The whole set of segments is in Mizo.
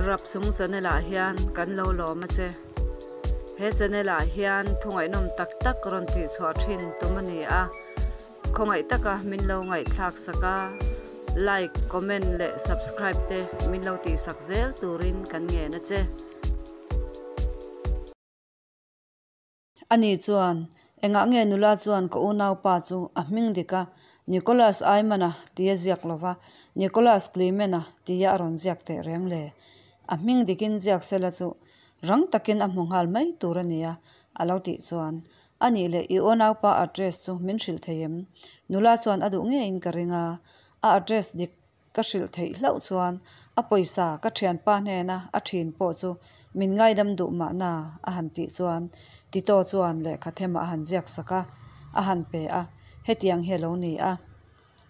Rapchung channel ah hian kan lo lawm a che. He channel ah hian thu ngaihnawm tak tak rawn tih chhuah thin tum a ni a. Khawngaih taka min lo ngaihthlak sak a, like, comment leh subscribe te min lo tih sak zel turin kan ngen a che. Ani chuan, Engah nge nula chuan ka unaupa chu a hming dik a, Nicholas Aimana tia ziak lova Nicholas Clemena tia a rawn ziak teh reng le? A hming dikin ziak sela chu rang takin a hmu nghal mai tur a nia, a lo tih chuan. A nih leh i unaupa address chu min hrilh thei em? Nula chuan a duh ngeiin ka ring a, a address dik Ka hrilh theih hlauh chuan a pawisa ka thianpa hnena a thin pawh chu min ngaidam duh mahna a han tih chuan Tito chuan lehkha themah a han ziak sak a, a han pe a, hetiang hi a lo ni a.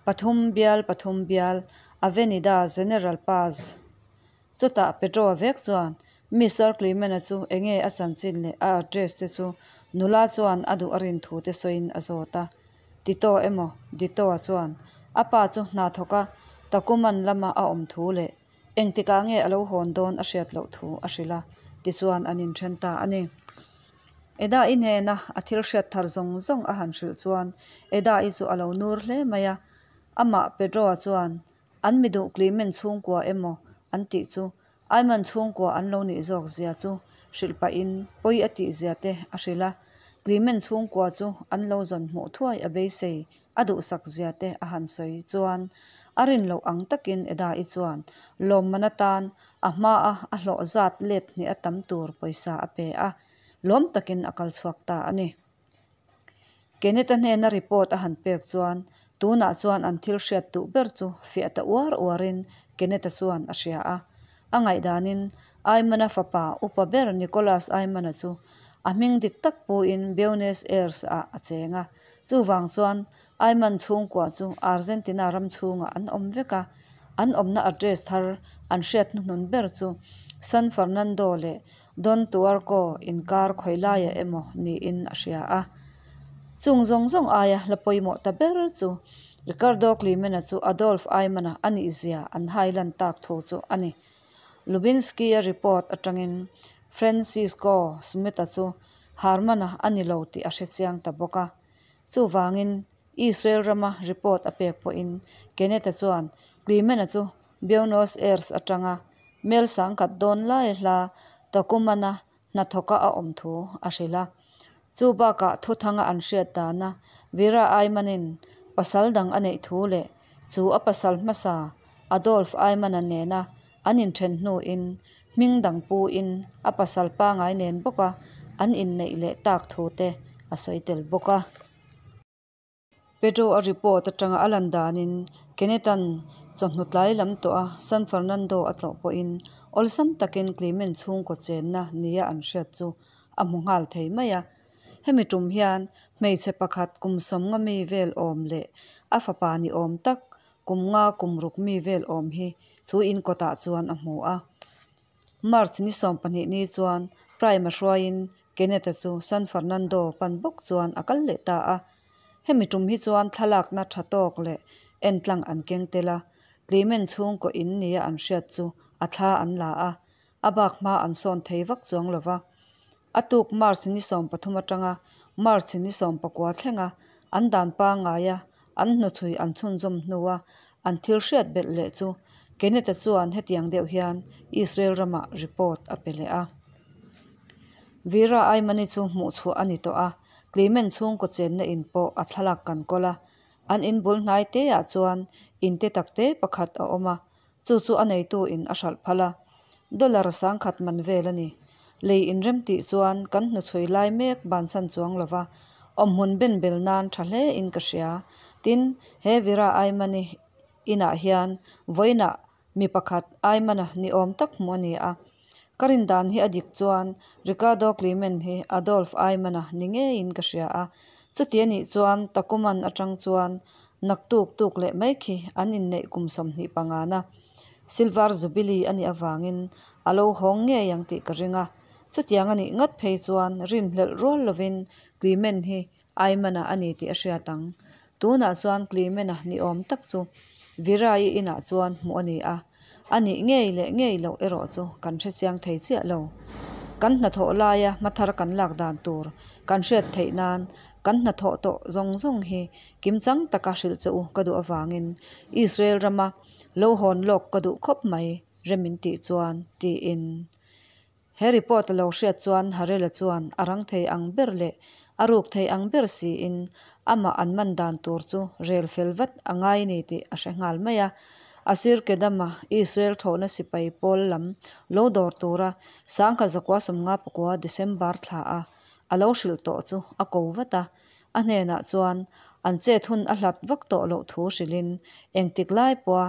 Pathum bial pathum bial Avenida General Paz. Chutah Pedro-a vek chuan Mister Clement-a chu enge a chanchin leh a address te chu nula chuan a duh a rin thu te sawiin a zawt a. Tito emaw Dito-a chuan a pa chu hna thawk a Takuman lama a awm thu leh engtikah nge a lo hawn dawn a hriat loh thu a hrilh a, tichuan an inthen ta a ni. Eda-i hnena a thil hriat thar zawng zawng a han hrilh chuan Eda-i chu a lo nur hle mai a, amah Pedro-a chuan An mi duh Clement chhungkua emaw an tih chu Ayman chhungkua an lo nih zawk zia chu hrilh pahin pawi a tih zia te a hrilh a. Clement chhungkua chu an lo zawn hmuh thuai a beisei a duhsak zia te a han sawi chuan a rin loh ang takin Eda-i chuan lawmman atan a hmaa a hlawh zat let hnih a tam tur pawisa a pe a, lawm takin a kal chhuak ta a ni. Kenneth-a hnena report a han pek chuan tunah chuan an thil hriat duh ber chu fiah ta uar uarin Kenneth-a chuan a hria a. A ngaihdanin Ayman-a fapa upa ber Nicholas Ayman-a chu a hming dik tak puin Buenos Aires-ah a cheng a. Chuvang chuan Ayman chhungkua chu Argentina ram chhungah an awm vek a. An awmna address thar an hriat hnuhnun ber chu San Fernando leh Don Tuarko inkar khawi laiah emaw niin a hria a. Chung zawng zawng aia hla pawimawh ta ber chu Ricardo Climena chu Adolf Eichmann-a a nihzia an hailan tak thu chu a ni. Lubinsky-a report atangin Francisco Smith-a chu Harman-a a ni lo tih a hre chiang ta bawk a. Chuvangin Israel rama report a pek pawhin Kenneth-a chuan Climena chu Buenos Aires atanga Mel sangkhat dawn lai hla Takumana hnathawka a awm thu a hrilh a. Chu bakah thuthanga an hriat dana Vera Ayman-in pasal dang a neih thu leh chu a pasal hmasa Adolf Ayman-a nena an inthen hnuin hming dang puin a pasal pangai nen bawka an inneih leh tak thu te a sawi tel bawk a. Pedro a report atanga a lan danin Kenneth-a'n chawhnu tlai lam tawh a San Fernando a tlawh pawhin awlsam takin Clement chhungkaw chenna nia an hriat chu a hmu nghal thei mai a. Hemi tum hian hmeichhe pakhat kum sawmnga mi vel awm leh a fapa ni awm tak kum nga kum ruk mi vel awm hi chu in kawtah chuan a hmu a. March ni 22 ni chuan Prime a hruaiin Kenneth-a chu San Fernando pan bawk chuan a kal leh ta a. Hemi tum hi chuan thlalakna tha tawk leh entlang an keng tel a, Clement chhungkaw in nia an hriat chu a thla an la a, a bak hma an sawn thei vak chuang lo va. A tuk March ni 13 atanga March ni 19 thlenga an dan pangngaia an hnuchhui an chhunzawm hnua an thil hriat belh leh chu Kenneth-a chuan hetiang deuh hian Israel ramah report a pe leh a. Vera Aimani chu hmuh chhuah a ni tawh a, Clement chhungkaw chenna in pawh a thlalak kan kawl a. An in bul hnai te ah chuan in te tak te pakhat a awm a, chu chu a neitu in a hralh phal a. Dollar sangkhat man vel a ni. Lei inrem tih chuan kan hnuchhui lai mek bansan chuang lo va, awmhmun ben bel nan tha hle in ka hria. Tin, he Vera Aimani inah hian vawiinah Mi pakhat Aimana ni awm tak hmuh a ni a. Ka rin dan hi a dik chuan Ricardo Climent hi Adolf Aimana ni ngeiin ka hria a. Chuti a nih chuan Takuman atang chuan naktuk tuk leh mai khi an inneih kum 25 na Silver Jubilee a nih avangin a lo hawng ngei ang tih ka ring a. Chutiang a nih ngat phei chuan rinhlelh rual lovin Climent hi Aimana a ni tih a hriat ang. Tunah chuan Clement-a ni awm tak chu. Vera-i inah chuan hmuh a ni a, a nih ngei leh ngei loh erawh chu kan hre chiang thei chiah lo. Kan hnathawh laia hmathar kan lak dan tur kan hriat theih nan kan hnathawh tawh zawng zawng hi kimchang taka hrilh che u ka duh avangin Israel rama lo hawn lawk ka duh khawp mai rem in tih chuan tiin He report a lo hriat chuan Harela chuan a rang thei ang ber leh a ruk thei ang ber siin amah an man dan tur chu rel fel vat a ngai ni tih a hre nghal mai a. Asir Kedama, Israel thawhna sipai pawl lam lo dawr tura 1959 December thla a a lo hrilh tawh chu a ko vat a. A hnenah chuan an chet hun a hlat vak tawh loh thu hrilhin engtik lai pawha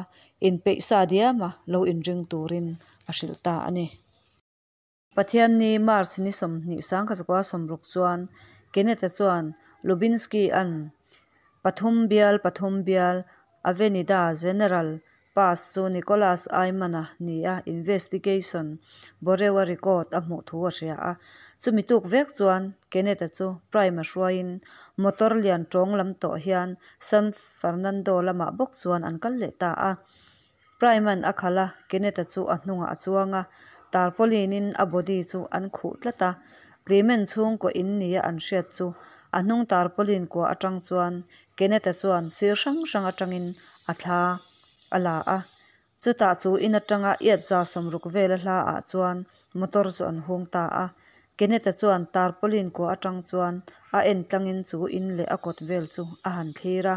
inpeih sa diama lo inring turin a hrilh ta a ni. Pathianni March ni 20 1960 chuan Kenneth-a chuan Lubinsky-a'n pathum bial pathum bial Avenida General Paz chu Nicholas Ayman-a nia Investigation Bureau-a record a hmuh thu a hria a. Chumi tuk vek chuan Kenneth-a chu Prime-a hruaiin motor lian tawng lam tawh hian San Fernando lamah bawk chuan an kal leh ta a. Prime-a'n a khalh a, Kenneth-a chu a hnungah a chuang a, tarpaulin-in a body chu an khuh tlat a. Clement chhungkaw in nia an hriat chu a hnung tarpaulin kua atang chuan Kenneth-a chuan sir hrang hrang atangin a thla a la a. Chutah chu in atanga iat 160 vela hla ah chuan motor chu an hung ta a. Kenneth-a chuan tarpaulin kua atang chuan a en tlangin chu in leh a kawt vel chu a han thlir a.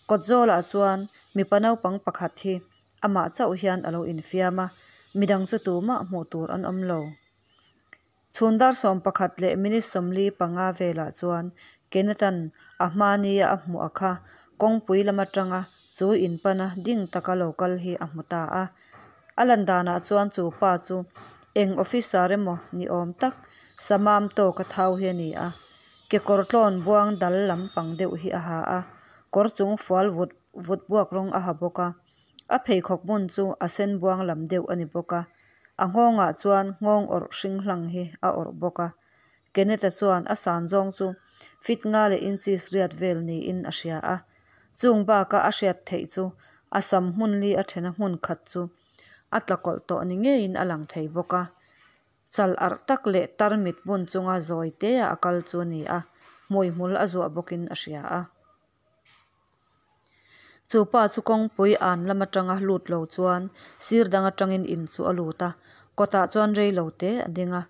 Kawt zawlah chuan mipa naupang pakhat hi amah chauh hian a lo infiam a, midang chu tumah hmuh tur an awm lo. Chhun dar 11 leh minute 45 velah chuan Kenneth-a'n a hma nia a hmuh a kha kawngpui lam atanga chu in pana ding taka lo kal hi a hmu ta a. A lan danah chuan chu pa chu eng officer emaw ni awm tak samam tawka thau hi a ni a, kekawr tlawn buang dal lampang deuh hi a ha a, kawr chung fual vut vut buak rawng a ha bawk a. A pheikhawk hmun chu a sen buang lam deuh a ni bawk a, a nghawngah chuan nghawng awrh hring hlang hi a awrh bawk a. Kenneth-a chuan a san zawng chu feet nga leh inches riat vel niin a hria a. Chung baka a hriat theih chu a sam hmun li a thena hmun khat chu a tla kawlh tawh ni ngeiin a lang thei bawk a. Chal arh tak leh tarmit bun chunga zawi tea a kal chu a ni a, hmuihmul a zuah bawkin a hria a. Chu pa chu kawngpui an lam atanga lut lo chuan sir dang atangin in chu a lut a, kawtah chuan rei lo te a ding a.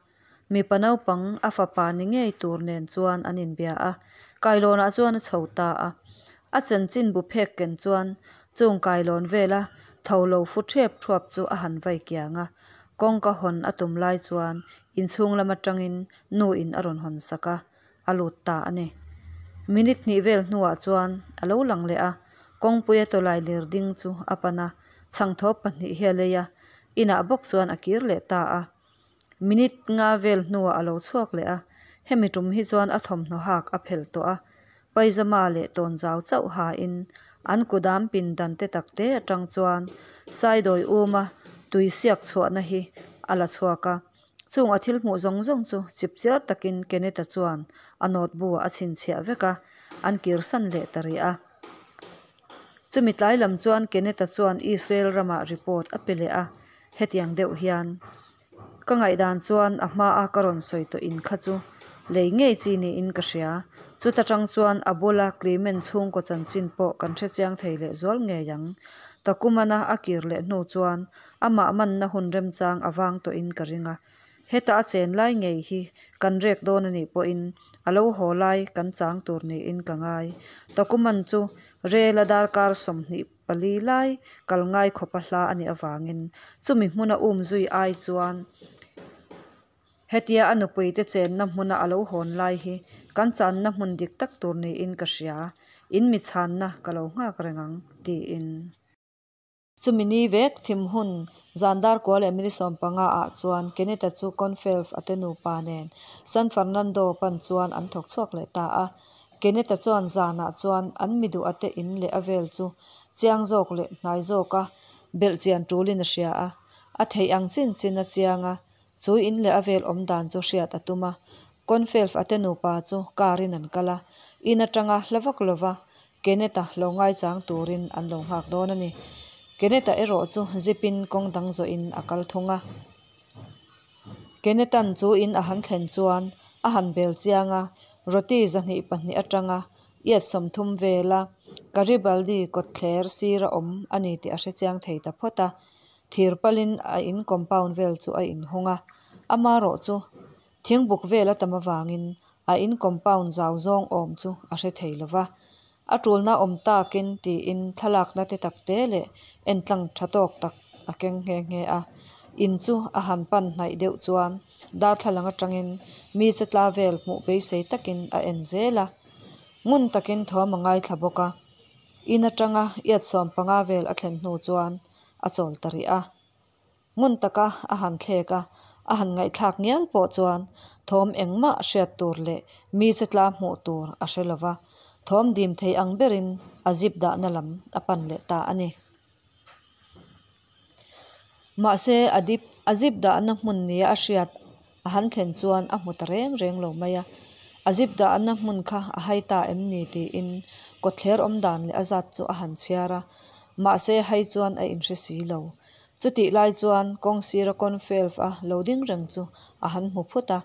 Mipa naupang a fapa ni ngei tur nen chuan an inbia a, kailawnah chuan a chho ta a. A chanchin bu phek ken chuan chung kailawn vela tho lo fu thep thuap chu a han vai kiang a. Kawngka hawn a tum lai chuan inchhung lam atangin nu in a rawn hawn sak a, a lut ta a ni. Minute hnih vel hnuah chuan a lo lang leh a, kawngpuia tawlai lir ding chu a pan a, chhangthawp pahnih hi a lei a, inah bawk chuan a kir leh ta a. Minute nga vel hnuah a lo chhuak leh a, hemi tum hi chuan a thawmhnaw hak a phelh tawh a, paizama leh tawnzau chauh hain an kudam pindan te tak te atang chuan saidawi uma tui siak chhuahna hi a la chhuak a. Chung a thil hmuh zawng zawng chu chipchiar takin Kenneth-a chuan a note bu-ah a chhinchhiah vek a, an kirsan leh ta rih a. Chumi tlai lam chuan Kenneth-a chuan Israel ramah report a pe leh a, hetiang deuh hian, Ka ngaihdan chuan a hmaa ka rawn sawi tawh in kha chu lei ngei chi niin ka hria. Chuta tang chuan a bula Clement chhungkaw chanchin pawh kan hrechiang thei leh zual ngei ang. Takumana a kir leh hnu chuan amah manna hun remchang a vang tawhin ka ring a. Heta a chen lai ngei hi kan rek dawn a nih pawhin a lo haw lai kan chang tur niin ka ngai. Takuman chu rel a darkar 24 lai kal ngai khawpa hla a nih avangin chumi hmuna umzui ai chuan Hetia a nupuite chenna hmuna a lo hawn lai hi kan channa hmun dik tak tur niin ka hria, in mi chhanna ka lo nghak reng ang, tiin. Chumi ni vek thim hun zan dar kua leh minute 15 ah chuan Kenneth-a chu Confelf a te nupa nen San Fernando pan chuan an thawk chhuak leh ta a. Kenneth-a chuan zanah chuan an mi duh a te in leh a vel chu chiang zawk leh hnai zawka belhchian tulin a hria a, a theih ang chin chin a chiang a, Chu in leh a vel awm dan chu hriat a tum a. Confelf a te nupa chu car in an kal a, in atanga hla vak lova Kenneth-a lo ngaichang turin an lo nghak dawn a ni. Kenneth-a erawh chu zip in kawng dang zawhin a kal thung a. Kenneth-a'n chu in a han thlen chuan a han bel chiang a, roti 202 atanga iat 30 vela Garibaldi kawtthler sira awm a ni tih a hre chiang thei ta phawt a. Thir palin a in compound vel chu a inhung a, amarawh chu thingbuk vel a tam avangin a in compound zau zawng awm chu a hre thei lova. A tulna awm takin tiin thlalakna te tak te leh entlang tha tawk tak a keng nghe nghe a. In chu a han pan hnaih deuh chuan darthlalang atangin mi che tla vel hmuh beisei takin a en zel a. Ngun takin thawm a ngaithla bawk a. In atanga iat 15 vel a thlen hnu chuan a chawl ta rih a. Ngun taka a han thlek a, a han ngaihthlak ngial pawh chuan thawm engmah hriat tur leh mi che tla hmuh tur a hre lova, thawm dim thei ang berin a zip dahna lam a pan leh ta a ni. Mahse a dip a zip dahna hmun nia a hriat a han thlen chuan a hmu ta reng reng lo mai a, a zip dahna hmun kha a hai ta em ni tiin kawtthler awm dan leh a zat chu a han chhiar a, mahse hai chuan a inhre si lo. Chutih lai chuan kawng sira Confelf-a lo ding reng chu a han hmu phut a.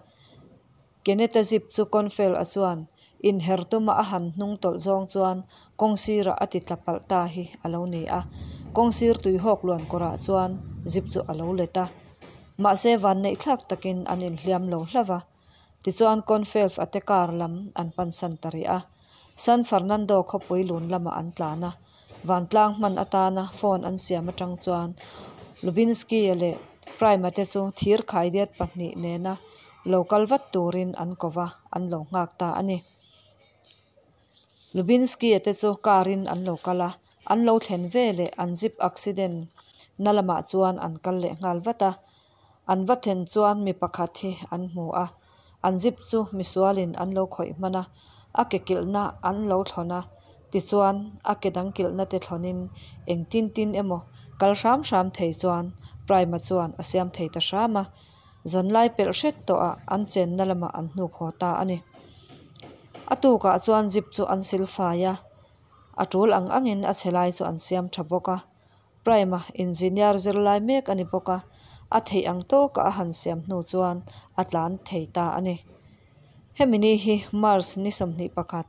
Kenneth-a zip chu Confelf-a chuan inher tuma a han hnung tawlh zawng chuan kawng sirah a ti tla palh ta hi a lo ni a. Kawng sir tuihawk luan kawrah chuan zip chu a lo let a. Mahse vanneih thlak takin an inhliam lo hlauh a. Tichuan Confelf-a te car lam an pansan ta rih a. San Fernando khawpui lun lamah an tlan a. Vantlang hman atana phone an siam atang chuan Lubinski-a leh Prime-a te chu thir khaidiat pahnih nena lo kal vat turin an ko va, an lo nghak ta a ni. Lubinski-a te chu car-in an lo kal a, an lo thlen ve leh an zip accident na lamah chuan an kal leh nghal vat a. An va thlen chuan mi pakhat hi an hmu a, an zip chu misualin an lo khawih hman a, a ke kilhna an lo thlawn a, tichuan a ke dang kilhna te thlawnin engtin tin emaw kal hram hram thei chuan Prime-a chuan a siam thei ta hram a, zanlai pelh hret tawhah an chenna lamah an hnuk haw ta a ni. A tukah chuan zip chu an sil fai a, a tul ang angin a chhe lai chu an siam tha bawk a. Prime-a engineer zirlai mek a ni bawk a, a theih ang tawka a han siam hnu chuan a tlan thei ta a ni. Hemi ni hi March ni 21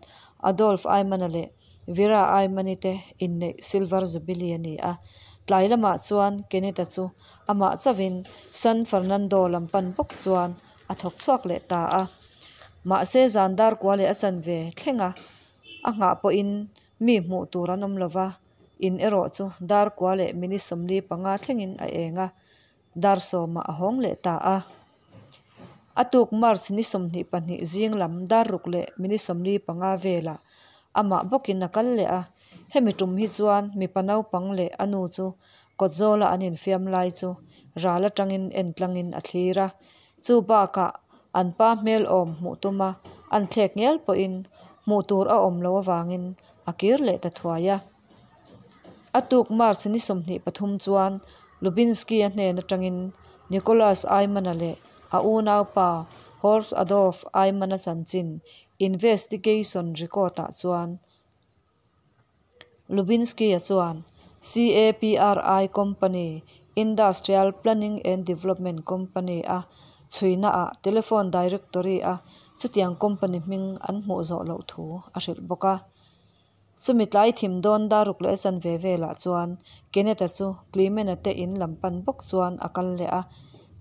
Adolf Eichmann-a leh Vera Eichmann-i te inneih Silver Jubilee a ni a. Tlai lamah chuan Kenneth-a chu amah chauhin San Fernando lam pan bawk chuan a thawk chhuak leh ta a. Mahse zan dar kua leh a chanve thleng a, a nghah pawhin mi hmuh tur an awm lova. In erawh chu dar kua leh minute 45 thlengin a eng a, dar sawmah a hawng leh ta a. A tuk March ni 22 zing lam dar ruk leh minute 45 velah amah bawkin a kal leh a. Hemi tum hi chuan mipa naupang leh a nu chu kawtzawla an infiam lai chu ral atangin en tlangin a thlir a. Chu bakah an pa hmel awm hmuh tuma an thlek ngial pawhin hmuh tur a awm loh avangin a kir leh ta thuai a. A tuk March ni 23 chuan Lubinski-a hnen atangin Nicholas Eichmann-a leh a unaupa Horst Adolf Eichmann-a chanchin investigation record-ah chuan Lubinski-a chuan CAPRI Company, Industrial Planning and Development Company-a chhuinaah telephone directory-a chutiang company hming an hmuh zawh loh thu a hrilh bawk a. Chumi tlai thim dawn dar ruk leh chanve velah chuan Kenneth-a chu Clement-a te in lam pan bawk chuan a kal leh a.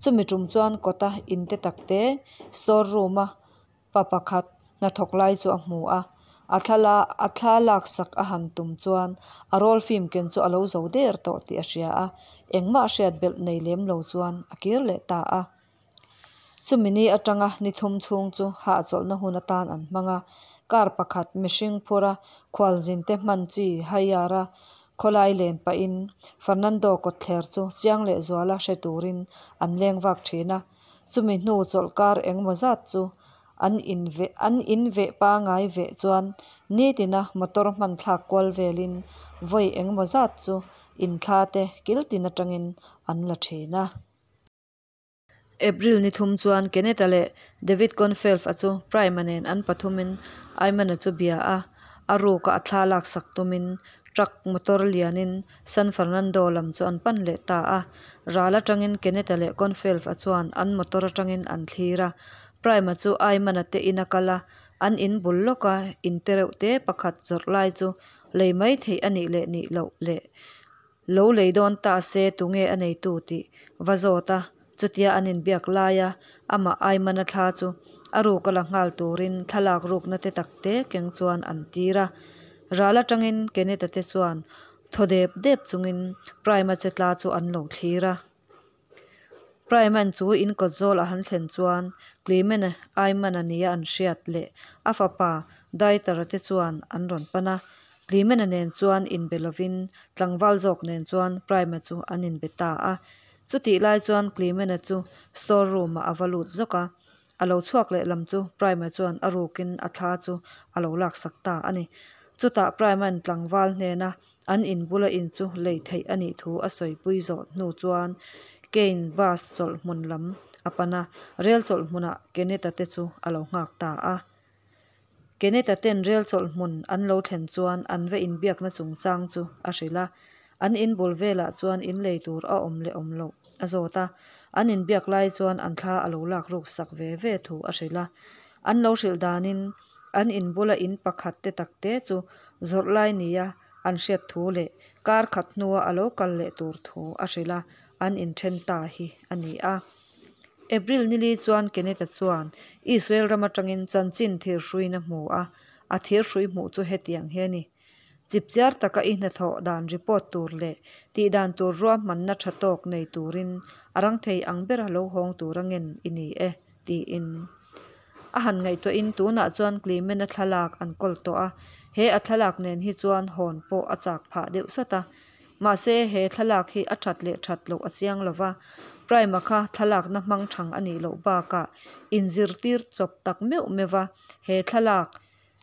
Chumi tum chuan kawta in te tak te store room-a pa pakhat hnathawk lai chu a hmu a. A thla a thla laksak a han tum chuan a roll film ken chu a lo zo der tawh tih a hria a. Engmah hriat belh nei lem lo chuan a kir leh ta a. Chumi ni atanga ni thum chhung chu hahchawlhna hun atan an hmang a. Car pakhat mihring phura khualzin te hman chi hire-a khawlai len pahin Fernando kawtthler chu chiang leh zuala hre turin an leng vak thin a. Chumi hnu chawlh kar engemaw zat chu an inve an inveh pangai veh chuan nitina motor hman thlak kual velin vawi engemaw zat chu inthla te kiltin atangin an la thin a. April ni thum chuan Kenneth-a leh David Cornfield-a chu Prime-a nen an pathumin Eichmann-a chu bia a, a ruka a thla laksak tumin Truck motor lianin San Fernando lam chu an pan leh ta a. Ral atangin Kenneth-a leh Confelf-a chuan an motor atangin an thlir a. Prime-a chu Ayman-a te ina kal a, an in bul lawka in te reuh te pakhat zawrh lai chu lei mai theih a nih leh nih loh leh lo lei dawn ta se tunge a neitu tih va zawt a, chutia an inbiak laia amah Ayman-a thla chu a ruk a la nghal turin thlalak rukna te tak te keng chuan an tir a. Ral atangin Kenneth-a te chuan thaw dep dep chungin Prime-a che tla chu an lo thlir a. Prime-a'n chu in kawt zawl a han thlen chuan Clement-a Ayman-a nia an hriat leh a fapa Dieter-a te chuan an rawn pan a. Clement-a nen chuan inbe lovin tlangval zawk nen chuan Prime-a chu an inbe ta a. Chutih lai chuan Clement-a chu store room-ah a va lut zawk a. A lo chhuak leh lam chu Prime-a chuan a rukin a thla chu a lo laksak ta a ni. Chutah Prime-a'n tlangval hnena an in bula in chu lei theih a nih thu a sawipui zawh hnu chuan Kane bus chawlh hmun lam a pan a, rel chawlh hmunah Kenneth-a te chu a lo nghak ta a. Kenneth-a ten rel chawlh hmun an lo thlen chuan an va inbiakna chungchang chu a hrilh a, an in bul velah chuan in lei tur a awm leh awm loh a zawt a, an inbiak lai chuan an thla a lo lak ruk sak ve ve thu a hrilh a. An lo hrilh danin an in bula in pakhat te tak te chu zawrh lai nia an hriat thu leh kar khat hnua a lo kal leh tur thu a hrilh a, an inthen ta hi a ni a. April nili chuan Kenneth-a chuan Israel ram atangin chanchin thirhruiin a hmu a, a thirhrui hmuh chu hetiang hi a ni. Chipchiar taka i hnathawh dan report tur leh tihdan tur ruahmanna tha tawk nei turin a rang thei ang bera lo hawng tura ngen i ni e, tiin. A han ngaihtuahin tunah chuan Clement-a thlalak an kawl tawh a, he a thlalak nen hi chuan hawn pawh a chak phah deuh sat a. Mahse, he thlalak hi a that leh that loh a chiang lo va, Prime-a kha thlalakna hmang thang a nih loh bakah inzirtir chawp tak meuh meuh va, he thlalak,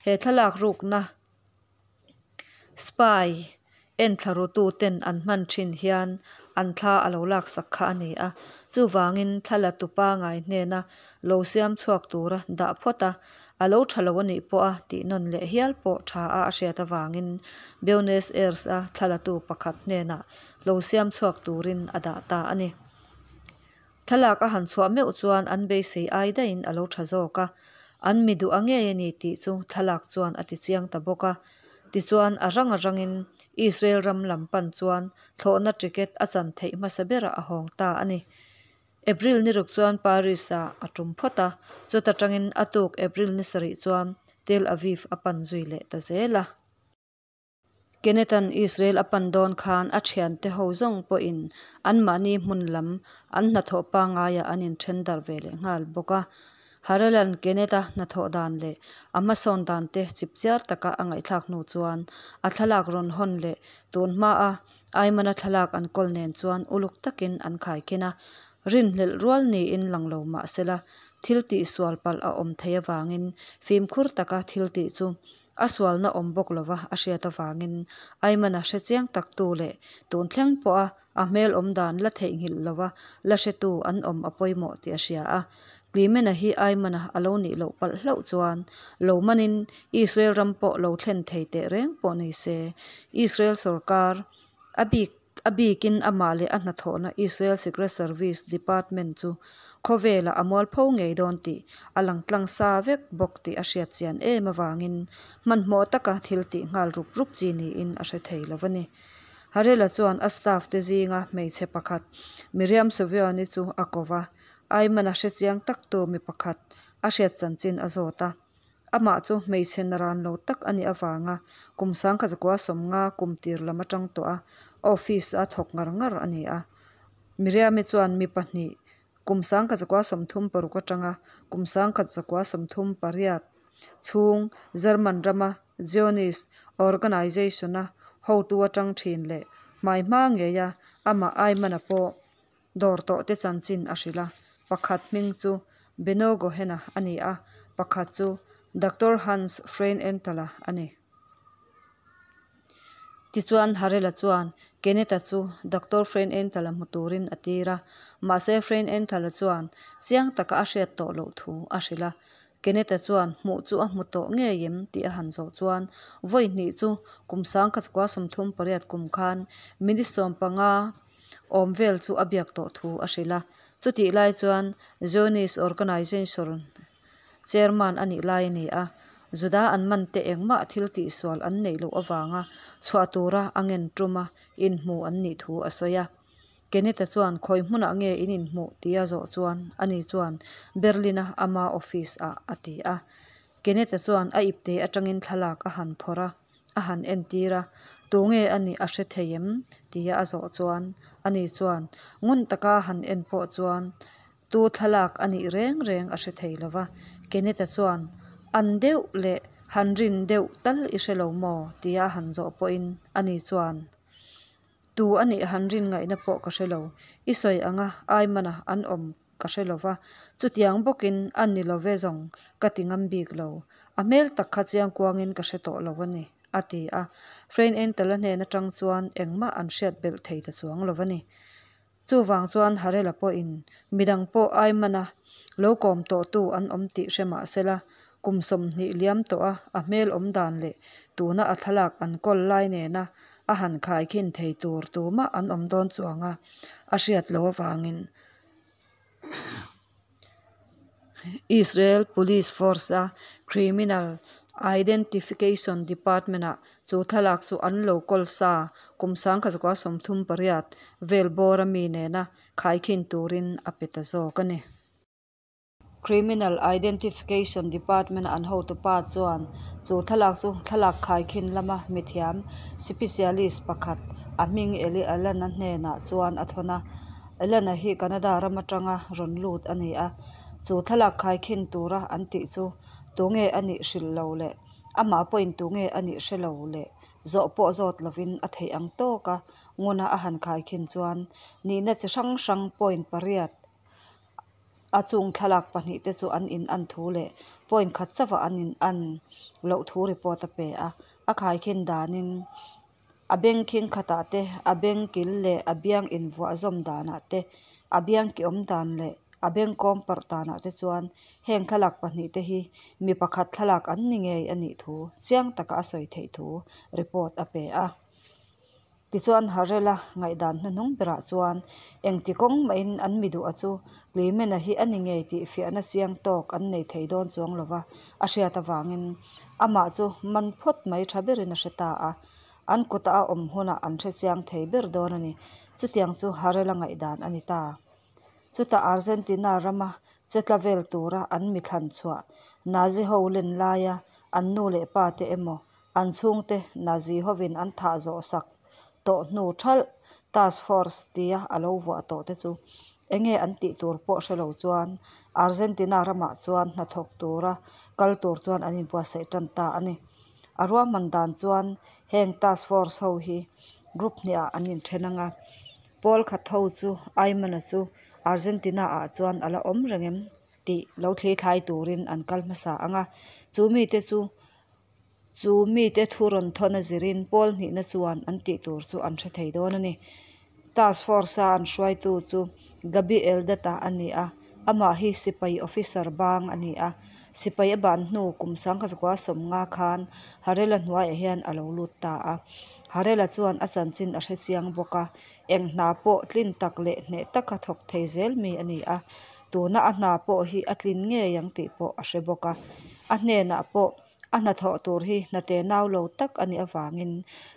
he thlalak rukna Spy enthla rutu ten an hman thin hian an thla a lo laksak kha a ni a, chuvangin thla la tu pangai hnena lo siam chhuak tura dah phawt a, a lo tha lo a nih pawh a tih nawn leh hial pawh tha a a hriat avangin Buenos Aires a thla la tu pakhat hnenah lo siam chhuak turin a dah ta a ni. Thlalak a han chhuah meuh chuan an beisei ai daihin a lo tha zawk a, an mi duh a ngei a ni tih chu thlalak chuan a ti chiang ta bawk a. Tichuan a rang a rangin Israel ram lam pan chuan thlawhna ticket a chan theih hmasa berah a hawng ta a ni. April ni ruk chuan Paris ah a tum phawt a, chuta tangin a tuk April ni sarih chuan Tel Aviv a pan zui leh ta zel a. Kenneth-a'n Israel a pan dawn khan a thiante ho zawng pawhin anmahni hmun lam an hnathawh pangaiah an inthen darh ve leh nghal bawk a. Harel-a'n Kenneth-a hnathawh dan leh a hmasawn dan te chipchiar taka a ngaihthlak hnu chuan a thlalak rawn hawn leh tun hmaa Ayman-a thlalak an kawl nen chuan uluk takin an khaikhin a. Rinhlelh rual niin lang lo mah sela thil tihsual palh a awm thei avangin fimkhur taka thil tih chu A sualna awm bawk lova a hriat avangin Aimana hre chiang taktu leh tun thleng pawha a hmel awm dan la theihnghilh lova la hretu an awm a pawimawh tih a hria a. Clemena hi Aimana a lo nih loh palh hlauh chuan lo manin Israel ram pawh lo thlen thei teh reng pawh ni se Israel sorkar a bik A bikin amah leh a hnathawhna Israel Secret Service Department chu khawvelah a mualpho ngei dawn tih a lang tlang sa vek bawk tih a hriat chian em avangin hmanhmawh taka thil tih nghal rup rup chi niin a hre thei lo a ni. Harela chuan a staff te zinga hmeichhe pakhat Miriam Soviani chu a ko va, Ayman-a hre chiang taktu mi pakhat a hriat chanchin a zawt a. Amah chu hmeichhe naran lo tak a nih avanga kum sangkhat zakua sawmnga kum tir lam atang tawh a office a thawk ngar ngar a ni a. Miriami chuan mi pahnih kum 1936 atanga kum 1938 chhung German rama Zionist Organization-a hotu atang thin leh hmaihma ngeia amah Ayman-a pawh Dawr tawh te chanchin a hrilh a, pakhat hming chu Benno Gohen-a a ni a, pakhat chu Doctor Hans Freinenthal-a a ni. Tichuan Harela chuan Kenneth-a chu Doctor Freinenthal-a hmu turin a tir a, mahse Freinenthal-a chuan chiang taka a hriat tawh loh thu a hrilh a. Kenneth-a chuan hmuh chu a hmu tawh ngei em tih a han zawh chuan vawi hnih chu kum 1938 kum khan minute 15 awm vel chu a biak tawh thu a hrilh a. Chutih lai chuan Zionist Organization Chairman a nih lai a ni a, Juda an man te engmah thil tihsual an neih loh avanga chhuah tura a ngen tuma inhmu an nih thu a sawi a. Kenneth-a chuan khawi hmunah nge in inhmuh tia zawh chuan ani chuan Berlin-a ama office-ah a ti a. Kenneth-a chuan a ipte atangin thlalak a han phawrh a, a han entir a, Tunge a nih a hre thei em? tia a zawh chuan ani chuan ngun taka han en pawh chuan Tu thlalak a nih reng reng a hre thei lo va, Kenneth-a chuan, An deuh leh han rin deuh tal i hre lo maw? tia a han zawh pawhin ani chuan, Tu a nih han rin ngaihna pawh ka hre lo, i sawi anga Aimana an awm ka hre lo va, chutiang bawkin a ni lo ve zawng ka ti ngam bik lo, a hmel tak kha chiangkuangin ka hre tawh lo a ni, a ti a. Frein Entala hnen atang chuan engmah an hriat belh thei ta chuang lo a ni. Chuvang chuan Harela pawhin midang pawh Aimana lo kawm tawhtu an awm tih hre mah sela, kum 20 liam tawha a hmel awm dan leh tuna a thlalak an kawl lai nena a han khaikhin thei tur tumah an awm dawn chuanga a hriat loh avangin Israel Police Force-a Criminal Identification Department-ah chu thlalak chu an lo kawl sa kum 1938 vel bawra mi nena khaikhin turin a pe ta zawk a ni. Criminal Identification Department-a an hotupa chuan chu thlalak chu thlalak khaikhin lama mithiam, sipisialist, pakhat a hming Eli Allen-a hnenah chuan a thawn a. Allen-a hi Canada ram atanga rawn lut a ni a, chu thlalak khaikhin tura an tih chu tunge a nih hrilh lo leh amah pawhin tunge a nih hre lo leh zawh pawh zawt lovin a theih ang tawka nguna a han khaikhin chuan nihna chi hrang hrang point pariat A chung thlalak pahnihte chu an in an thu leh point khat chauhah an in an loh thu report a pe a. A khaikhin danin a beng khing khatah te, a beng kil leh a biang invuah zawm danah te, a biang ki awm dan leh a beng kawm parh danah te chuan heng thlalak pahnihte hi mi pakhat thlalak an ni ngei a nih thu chiang taka a sawi theih thu report a pe a. Tichuan Harela ngaihdan hnuhnung berah chuan engti kawng mahin an mi duh a chu Clement-a hi a ni ngei tih fiahna chiang tawk an nei thei dawn chuang lova a hriat avangin amah chu man phawt mai tha berin a hre ta a. An kuta a awm hunah an hre chiang thei ber dawn a ni. Chutiang chu Harela ngaihdan a ni ta. Chutah Argentina rama che tla vel tura an mi thlan chhuah Nazi ho len laia an nu leh pa te emaw An chhungte Nazi hovin an thah zawh sak tawh hnu thalh Task Force tia a lo vuah tawh te chu enge an tih tur pawh hre lo chuan Argentina ramah chuan hnathawk tura kal tur chuan an inbuatsaih tan ta a ni. A ruahman dan chuan heng Task Force ho hi group hnihah an inthen ang a, pawl khat ho chu Ayman-a chu Argentina ah chuan a la awm reng em tih lo thlithlai turin an kal hmasa ang a, chu mite chu Chu mite thu rawn thawn a zirin pawl hnihna chuan an tih tur chu an hre thei dawn a ni. Task Force-a an hruaitu chu Gabi Eldad-a a ni a, amah hi sipai officer bang a ni a. Sipai a ban hnu kum 1950 khan Harela hnuaiah hian a lo lut ta a. Harela chuan a chanchin a hre chiang bawk a, eng hna pawh tlin tak leh hneh taka thawk thei zel mi a ni a. Tuna a hna pawh hi a tlin ngei ang tih pawh a hre bawk a. A hnenah pawh A hnathawh tur hi hnate nau lo tak a nih avangin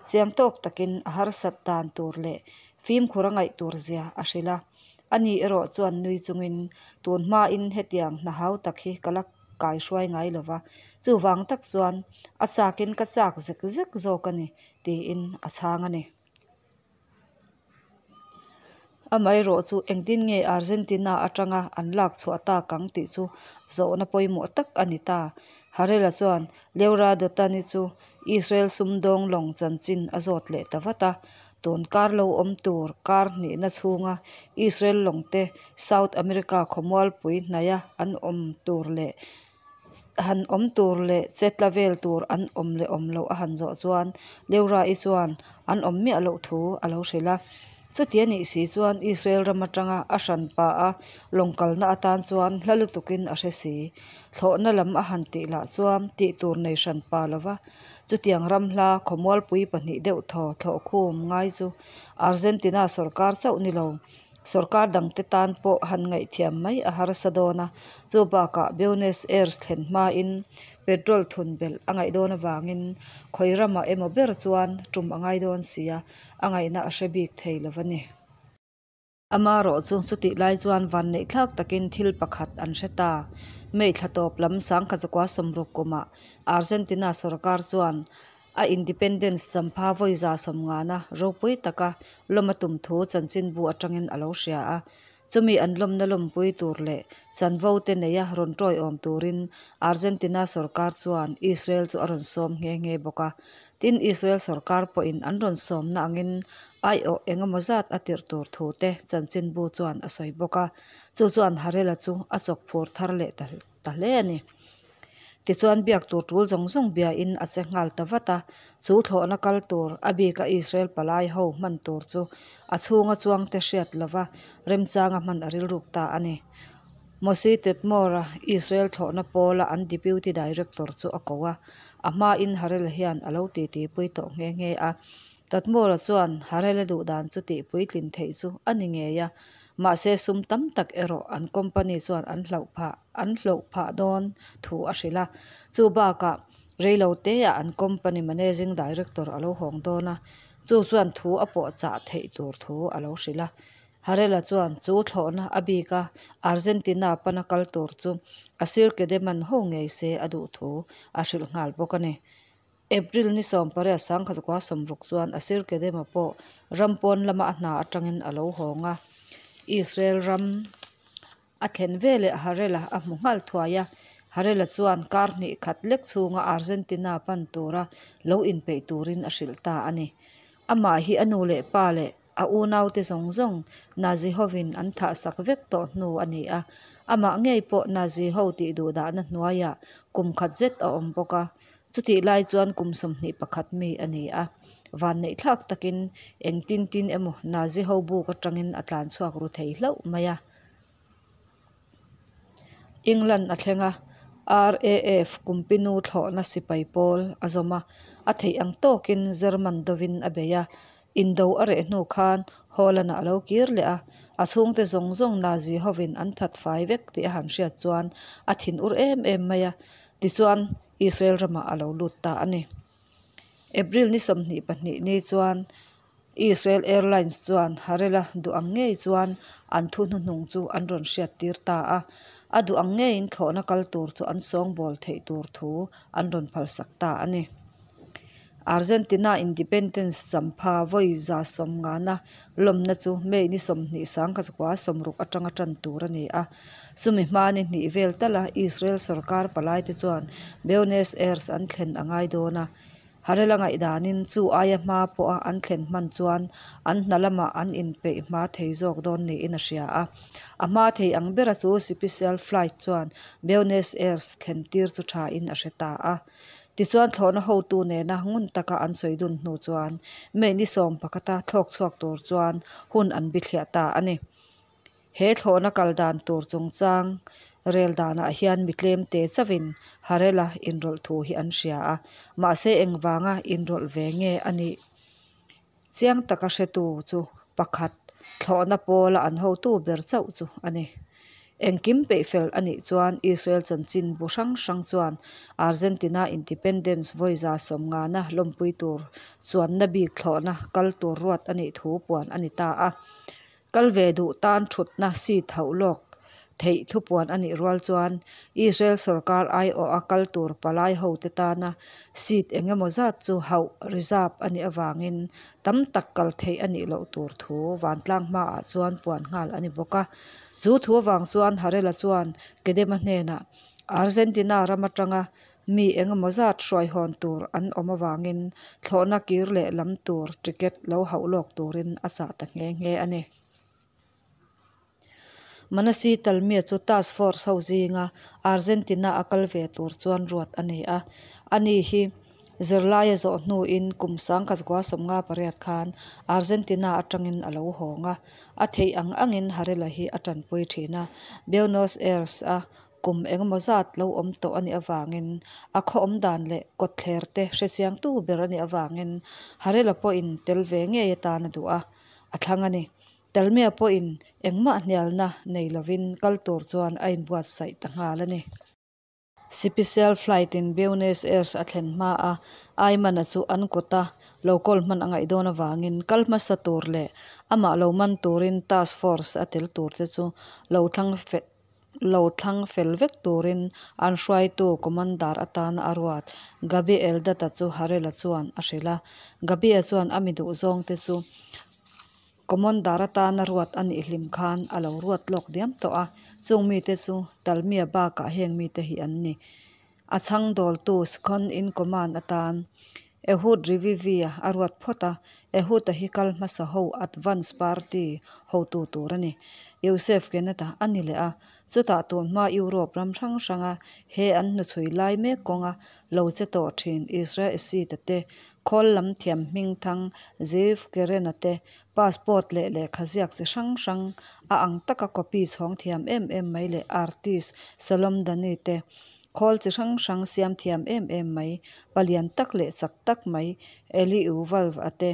chiang tawk takin a harsat dan tur leh fimkhur a ngaih tur zia a hrilh a. Ani erawh chuan nui chungin, Tun hmain hetiang hna hau tak hi ka la kaihruai ngai lo va, chuvang tak chuan a chakin ka chak zek zek zawk a ni, tiin a chhang a ni. Amaherawh chu engtin nge Argentina atanga an lak chhuah tak ang tih chu zawhna pawimawh tak a ni ta. Harela chuan Leura Dotani chu Israel sumdawng lawng chanchin a zawt leh ta vat a. Tun kar lo awm tur kar hnihna chhunga Israel lawngte South America khawmualpui hnaia an awm tur leh Han awm tur leh che tla vel tur an awm leh awm loh a han zawh chuan Leura-i chuan an awm miah loh thu a lo hrilh a. Chuti a nih si chuan Israel ram atanga a hranpa a lawng kalna atan chuan hla lutukin a hre si. Thlawhna lam a han tih lah chuan tih tur nei hranpa lova chutiang ram hla khawmualpui pahnih deuh thaw thlawhkhum ngai chu Argentina sawrkar chauh ni lo, sawrkar dangte tan pawh han ngaihthiam mai a harsa dawn a, chu bakah Buenos Aires thlen hmain petrol thun belh a ngaih dawn avangin khawi ramah emaw ber chuan tum a ngai dawn sia, a ngaihna a hre bik thei lo a ni. Amarawh chu chutih lai chuan vanneihthlak takin thil pakhat an hre ta. May thla tawp lam sangkhat zakua sawmruk kumah Argentina sawrkar chuan a independence champha vawi 150na ropui taka lawm a tum thu chanchinbu atangin a lo hria a. Chumi an lawmna lawmpui tur leh chanvo te neia rawn tawiawm turin Argentina sawrkar chuan Israel chu a rawn sawm nghe nghe bawk a. Tin, Israel sawrkar pawhin an rawn sawmna angin aiawh engemaw zat a tirh tur thu te chanchinbu chuan a sawi bawk a. Chu chuan Harela chu a chawk phur thar leh ta hle a ni. Tichuan biak tur tul zawng zawng biain a che nghal ta vat a, chu thlawhna kal tur, a bika Israel palai ho hman tur chu a chhunga chuangte hriat lova remchanga hman a rilruk ta a ni. Moshe Tadmor-a Israel thlawhna pawla an Deputy Director chu a ko a, a hmain Harel hian a lo titipui tawh nghe nghe a. Tadmor-a chuan Harel-a duhdan chu tihpuitlin theih chu a ni ngei a, mahse sum tam tak erawh an company chuan an hlauh phah an hlauh phah dawn thu a hrilh a. Chu bakah reilo teah an company managing director a lo hawng dawn a, chu chuan thu a pawh chah theih tur thu a lo hrilh a. Harela chuan chu thlawhna a bik a, Argentina pana kal tur chu a sir Kedeman ho ngei se a duh thu a hrilh nghal bawk a ni. April ni 18 1960 chuan Asir Kedema pawh ram pawn lama a hna atangin a lo hawng a, Israel ram a thlen veleh Harela a hmu nghal thuai a. Harela chuan kar hnih khat lek chhunga Argentina pan tura lo inpeih turin a hrilh ta a ni. Amah hi a nu leh pa leh a unaute zawng zawng Nazi hovin an thahsak vek tawh hnu a ni a. Amah ngei pawh Nazi ho tih duhdahna hnuaiah kum khat zet a awm bawk a. Chutih lai chuan kum 21 mi a ni a. Vanneihthlak takin engtin tin emaw Nazi ho buk atangin a tlan chhuak ru thei hlauh mai a. England a thleng a, RAF kumpinu thlawhna sipai pawl a zawm a, a theih ang tawkin German dovin a bei a. Indo a reh hnu khan Holland-ah a lo kir leh a, a chhungte zawng zawng Nazi hovin an that fai vek tih a han hriat chuan a thinur em em mai a, tichuan Israel ramah a lo lut ta a ni. April ni 22 ni chuan Israel Airlines chuan Harela duh ang ngei chuan an thu hnuhnung chu an rawn hriattir ta a, a duh ang ngeiin thlawhna kal tur chu an sawngbawl theih tur thu an rawn phalsak ta a ni. Argentina Independence champha vawi 150na lawmna chu May ni 20 1960 atanga tan tur a ni a, chumi hma ni hnih vel tala Israel sawrkar palaite chuan Buenos Aires an thlen a ngai dawn a. Harela ngaihdanin chu aia hma pawha an thlen hman chuan an hna lamah an inpeih hma thei zawk dawn niin a hria a. A hma thei ang bera chu sipisial flight chuan Buenos Aires thlen tir chu thain a hre ta a. Tichuan thlawhna hotu nena ngun taka an sawi dun hnu chuan May ni 11a thlawk chhuak tur chuan hun an bithliah ta a ni. He thlawhna kal dan tur chungchang rel danah hian mi tlemte chauhin Harela inrawlh thu hi an hria a, mahse engvanga inrawlh ve nge a nih chiang taka hretu chu pakhat thlawhna pawla an hotu ber chauh chu a ni. Engkim peihfel a nih chuan Israel chanchin bu hrang hrang chuan Argentina Independence vawi 150na lawmpui tur chuanna bik thlawhna kal tur ruat a nih thu puan a ni ta a. Kal ve duh tan thutna seat hauh lawk theih thupuan a nih rual chuan Israel sawrkar aiawha kal tur palai hote tana seat engemaw zat chu hauh, reserve, a nih avangin tam tak kal theih a nih loh tur thu vantlang hmaah chuan puan nghal a ni bawk a. Chu thu avang chuan Harela chuan Kedema hnenah Argentina ram atanga mi engemaw zat hruaihawn tur an awm avangin thlawhna kir leh lam tur ticket lo hauh lawk turin a chah ta nghe nghe a ni. Manasi Talmia chu task force ho zinga Argentina a kal ve tur chuan ruat a ni a. Ani hi Zirlai a zawh hnuin kum 1958 khan Argentina atangin a lo hawng a, a theih ang angin Harela hi a tanpui thin a, Buenos Aires-a kum engemaw zat lo awm tawh a nih avangin a khaw awm dan leh kawtthler te hrechiangtu ber a nih avangin Harela pawhin tel ve ngei atan a duh a, a thlang a ni. Talmia pawhin engmah hnialna nei lovin kal tur chuan a inbuatsaih ta nghal a ni. Sipisial flight in Buenos Aires a thlen hma a Ayman-a chu an kuta lo kawl hman a ngaih dawn avangin kal hmasa tur leh amah lo man turin task force a tel tur te chu lo thlang lo thlang fel vek turin an hruaitu commander atana a ruat Gabi Eldad-a chu Harel-a chuan a hrilh a. Gabi-a chuan a mi duhzawng te chu Commander atana ruat a nih hlim khan a lo ruat lawk diam tawh a, chung mite chu Talmia bakah heng mite hi an ni. A chhang dawltu Second in Command atan Ehud Revivi-a a ruat phawt a, Ehud-a hi kal hmasa ho Advance Party hotu tur a ni. Yosef Keneth-a a ni leh a, chutah tun hma Europe ram hrang hranga he an hnuchhui lai mek kawnga lo che tawh thin Israel Esita te Khawl lam thiam hmingthang Zeev Keren-a te passport leh lehkha ziak chi hrang hrang a ang taka copy chhawng thiam em em mai leh artist Salom Dani te khawl chi hrang hrang siam thiam em em mai palian tak leh chak tak mai Eli Yuval-a te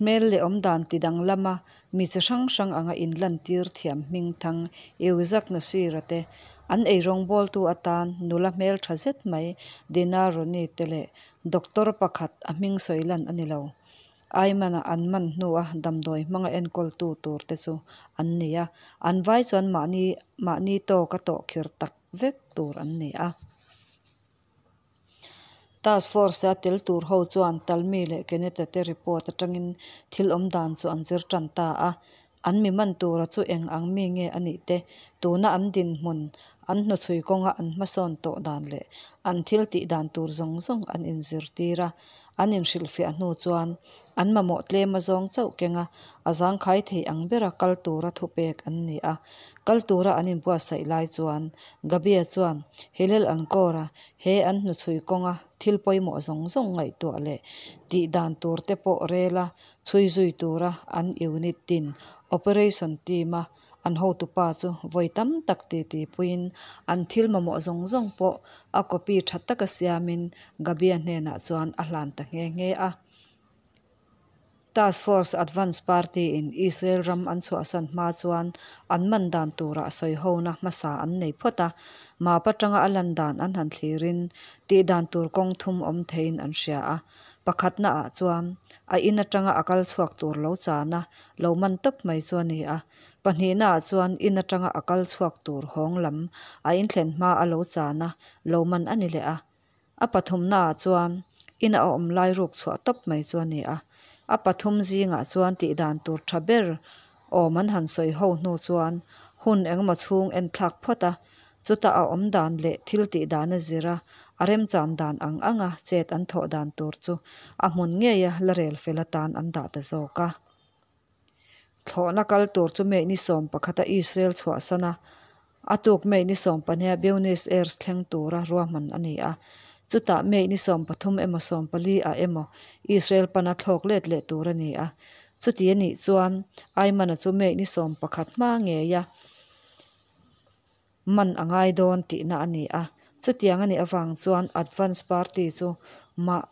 hmel leh awmdan ti danglama mi chi hrang hrang anga inlantir thiam hmingthang Iuzak Nasir-a te an eirawngbawltu atan nula hmeltha zet mai Dina Roni te leh Doctor pakhat a hming sawi lan a ni lo. Ayman-a an man hnua damdawi hmanga enkawltu tur te chu an ni a, an vai chuan mahni mahni tawka tawhkhir tak vek tur an ni a. Task Force-a tel tur ho chuan Talmi leh Kenneth-a te report atangin thil awm dan chu an zir tan ta a. An mi man tura chu eng ang mi nge a nih te, tuna an dinhmun, an hnuchhui kawnga an hmasawn tawh dan leh an thil tih dan tur zawng zawng an inzirtir a. An inhrilhfiah hnu chuan an mamawh tlem azawng chauh kenga a zangkhai thei ang bera kal tura thupek an ni a. Kal tura an inbuatsaih lai chuan Gabia chuan Hillel Ankor-a he an hnuchhui kawnga thil pawimawh zawng zawng ngaihtuah leh tih dan tur te pawh rela chhui zui tura an unit tin operation team-a an hotupa chu vawi tam tak titi puiin an thil mamawh zawng zawng pawh a copy tha taka siamin Gabia hnenah chuan a hlan ta nghe nghe a. Task Force Advance Party-in Israel ram an chhuahsan hma chuan an man dan turah sawihona hmasa an nei phawt a, map atanga a lan dan an han thlirin tih dan tur kawng thum awm theiin an hria a. Pakhatnaah chuan a in atanga a kal chhuak tur lo chana lo man tawp mai chu a ni a. Pahnihnaah chuan in atanga a kal chhuak tur hawng lam a inthlen hma a lo chana lo man a ni leh a. A pathumnaah chuan in a awm lai ruk chhuah tawp mai chu a ni a. A pathum zingah chuan tih dan tur tha ber awm an han sawi ho hnu chuan hun engemaw chhung en thlak phawt a, chutah a awm dan leh thil tih dan a zir a, a remchan dan ang anga chet an thawh dan tur chu a hmun ngeia la rel fel atan an dah ta zawk a. Thlawhna kal tur chu May ni 11 a Israel chhuahsan a, a tuk May ni 12 a Buenos Aires thleng tura ruahman a ni a. Chutah May ni 13 emaw 14 ah emaw Israel pana thlawk let leh tur a ni a. Chuti a nih chuan Ayman-a chu May ni 11 hma ngeia man a ngai dawn tihna a ni a. Chutiang a nih avang chuan Advance Party chu mah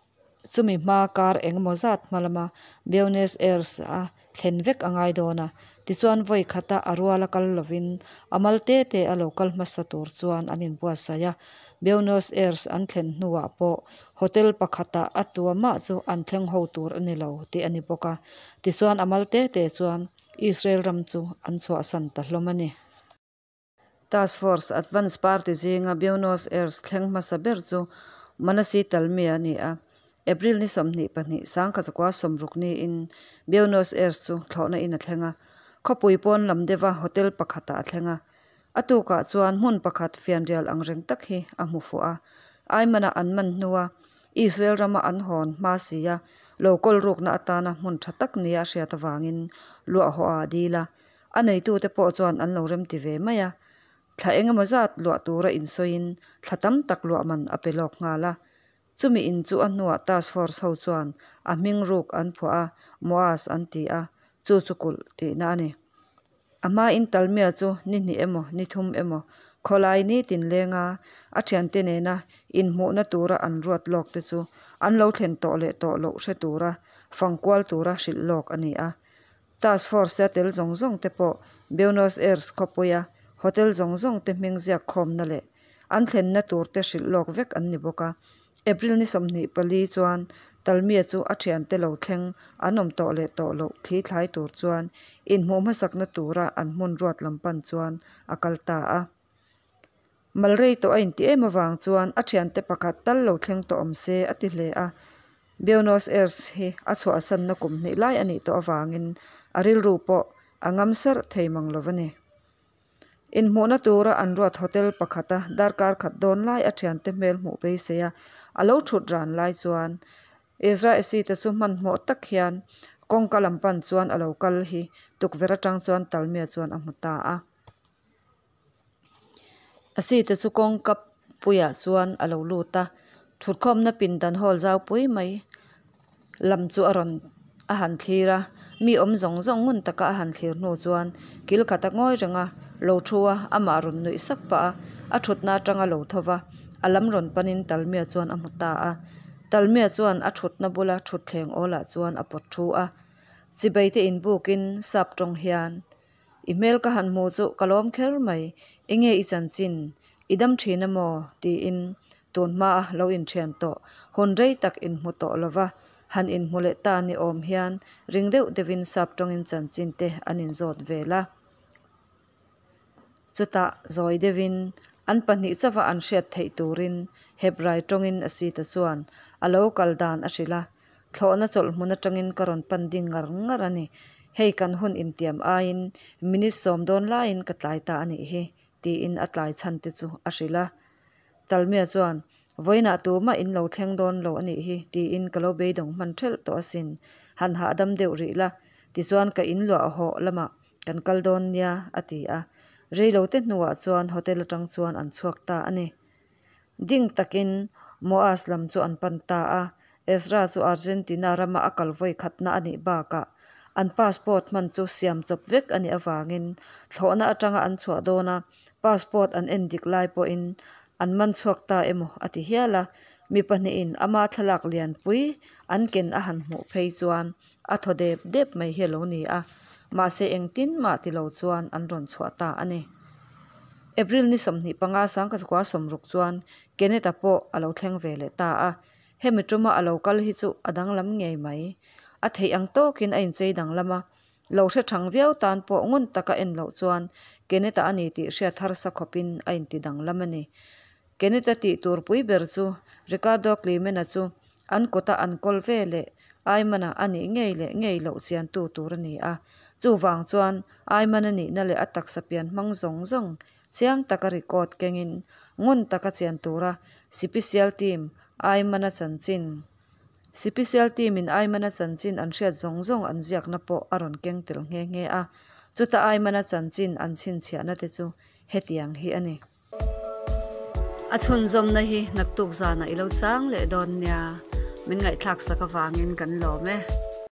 chumi hma kar engemaw zat hma lama Buenos Aires a thlen vek a ngai dawn a. Tichuan vawi khata a ruala kal lovin a mal te te a lo kal hmasa tur chuan an inbuatsaih a. Buenos Aires an thlen hnuah pawh hotel pakhatah a tua mah chu an thleng ho tur a ni lo tih a ni bawk a. Tichuan a mal te te chuan Israel ram chu an chhuahsan ta hlawm a ni. Task Force Advance Party zinga Buenos Aires thleng hmasa ber chu Manasi Talmi a ni a. April ni 22, 1960 niin Buenos Aires chu thlawhna in a thleng a. Khawpui pawn lam deuha hotel pakhatah a thleng a. A tukah chuan hmun pakhat fianrial angreng tak hi a hmu fuh a. Aimana an man hnua Israel rama an hawn hma sia lo kawl rukna atana hmun tha tak nia a hriat avangin luahhawh a dil a. A neitute pawh chuan an lo remti ve mai a, thla engemaw zat luah tura insawiin thla tam tak luah man a pe lawk nghal a. Chumi in chu a hnuah Task Force ho chuan a hming ruk an phuah a, Moas an ti a, chu chu kulh tihna a ni. A hmain Talmia chu ni hnih emaw ni thum emaw khawlai nitin lenga a thiante nena inhmuhna tura an ruat lawk te chu an lo thlen tawh leh tawh loh hre tura fangkual tura hrilh lawk a ni a. Task Force-a tel zawng zawng te pawh Buenos Aires khawpuia hotel zawng zawng te hming ziak khawmna leh an thlenna tur te hrilh lawk vek an ni bawk a. April ni 24 chuan Talmia chu a thiante lo thleng an awm tawh leh tawh loh thli thlai tur chuan inhmuh hmasakna tura an hmun ruat lam pan chuan a kal ta a. Mal rei tawh a intih em avang chuan a thiante pakhat tal lo thleng tawh awm se a ti hle a. Buenos Aires hi a chhuahsanna kum hnih lai a nih tawh avangin a rilru pawh a ngam serh thei mang lo a ni. Inhmuhna tura an ruat hotel pakhata darkar khat dawn lai a thiante hmel hmuh beisei a, a lo thut ran lai chuan Ezra Esi te chu hmanhmawh tak hian kawngka lam pan chuan a lo kal hi tukverh atang chuan Talmia chuan a hmu ta a. Esi te chu kawngka puiah chuan a lo lut a, thutkhawmna pindan hall zau pui mai lam chu a rawn a han thlir a, mi awm zawng zawng ngun taka a han thlir hnu chuan kil khat a ngawi reng a, lo thu a, amah rawn nuih sak pah a, a thutna atanga lo tho va, a lam rawn panin Talmia chuan a hmu ta a. Talmia chuan a thutna bula thutthleng awlah chuan a pawt thu a, chibai te inbukin sap tawng hian, I hmel ka han hmu chu ka lawm kher mai, enge i chanchin? I dam thin a maw? tiin tun hmaa lo inthian tawh, hun rei tak inhmu tawh lova han inhmu leh ta ni awm hian ring deuh deuhin sap tawngin chanchin te an inzawt vel a. Chutah zawi deuhin an pahnih chauha an hriat theih turin Hebrai tawngin a sita chuan a lo kal dan a hrilh a, Thlawhna chawlh hmun atangin ka rawn pan ding ngar ngar a ni. Hei kan hun intiam aiin minute sawm dawn laiin ka tlai ta a nih hi, tiin a tlai chhan te chu a hrilh a. Talmia chuan, Vawiinah tumah in lo thleng dawn lo a nih hi, tiin ka lo beidawng hman thelh tawh asin. Han hahdam deuh rih la, tichuan ka inluah hawh lamah kan kal dawn nia, a ti a. Reilote hnuah chuan hotel atang chuan an chhuak ta a ni. Ding takin Moas lam chu an pan ta a, Ezra chu Argentina rama a kal vawi khatna a nih bakah an passport hman chu siam chawp vek a nih avangin thlawhna atanga an chhuah dawna passport an en dik lai pawhin an man chhuak ta emaw a ti hial a, mi pahnihin ama thlalak lianpui an ken a han hmuh phei chuan a thaw dep dep mai hi a lo ni a, mahse engtin mah ti lo chuan an rawn chhuah ta a ni. April ni 25 sangkazukua 60 chuan Kenneth-a pawh a lo thleng ve leh ta a, hemi tuma a lo kal hi chu a danglam ngei mai. A theih ang tawkin a inchei danglam a, lo hre thang viau tan pawh ngun taka en loh chuan Kenneth-a a ni tih hriat harsa khawpin a inti danglam a ni. Kenneth-a tih tur pui ber chu Ricardo Clement-a chu an kuta an kawl ve leh Ayman-a a nih ngei leh ngei loh chiantu tur a ni a. Chuvang chuan Ayman-a nihna leh a taksa pian hmang zawng zawng chiang taka record kengin ngun taka chian tura Sipisial team Ayman-a chanchin Sipisial team-in Ayman-a chanchin an hriat zawng zawng an ziakna pawh a rawn keng tel nghe nghe a. Chuta Ayman-a chanchin an chhinchhiahna te chu hetiang hi a ni. A chhunzawmna hi naktuk zanah i lo chang leh dawn nia, min ngaihthlak sak avangin kan lawm e.